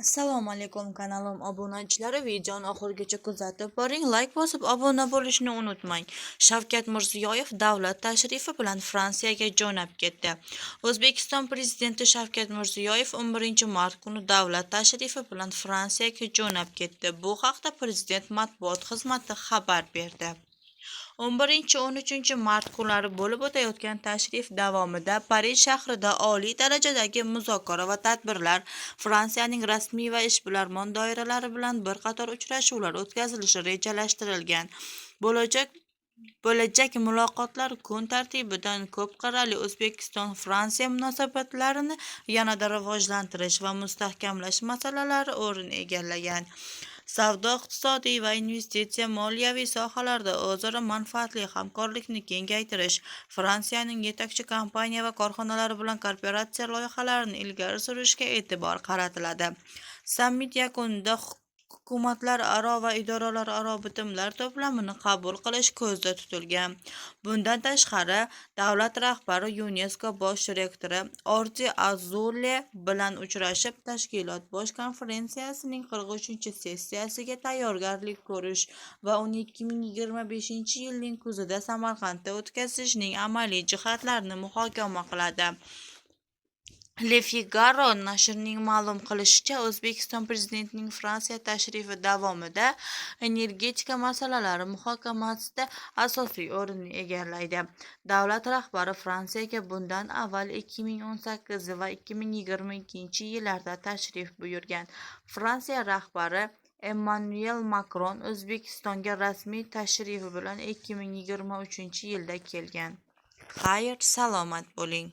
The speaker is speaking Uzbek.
Assalomu alaykum kanalim obunachilari, videoni oxirigacha kuzatib boring, layk bosib obuna bo'lishni unutmang. Shavkat Mirziyoyev davlat tashrifi bilan Fransiyaga jo'nab ketdi. O'zbekiston prezidenti Shavkat Mirziyoyev 11-mart kuni davlat tashrifi bilan Fransiyaga jo'nab ketdi. Bu haqda prezident matbuot xizmati xabar berdi. 11-13 mart kunlari bo'lib o'tayotgan tashrif davomida Parij shahrida oliy darajadagi muzokara va tadbirlar, Fransiyaning rasmiy va ishbilarmon doiralari bilan bir qator uchrashuvlar o'tkazilishi rejalashtirilgan. Bo'lajak muloqotlar kun tartibidan ko'p qirrali O'zbekiston-Fransiya munosabatlarini yanada rivojlantirish va mustahkamlash masalalari o'rin egallagan. Savdo-iqtisodiy va investitsiya moliyaviy sohalarda o'zaro manfaatli hamkorlikni kengaytirish, Fransiyaning yetakchi kompaniya va korxonalari bilan kooperatsiya loyihalarini ilgari surishga e'tibor qaratiladi. Sammit yakunida hukumatlararo va idoralararo bitimlar to'plamini qabul qilish ko'zda tutilgan. Bundan tashqari, davlat rahbari YuNESKO bosh direktori Odri Azule bilan uchrashib, tashkilot bosh konferensiyasining 43-sessiyasiga tayyorgarlik ko'rish va uni 2025-yilning kuzida Samarqandda o'tkazishning amaliy jihatlarini muhokama qiladi. Le Figaro nashrining ma'lum qilishicha, O'zbekiston prezidentining Fransiya tashrifi davomida energetika masalalari muhokamasida asosiy o'rinni egallaydi. Davlat rahbari Fransiyaga bundan avval 2018 va 2022 yillarda tashrif buyurgan. Fransiya rahbari Emmanuel Makron O'zbekistonga rasmiy tashrifi bilan 2023 yilda kelgan. Xayr, salomat bo'ling.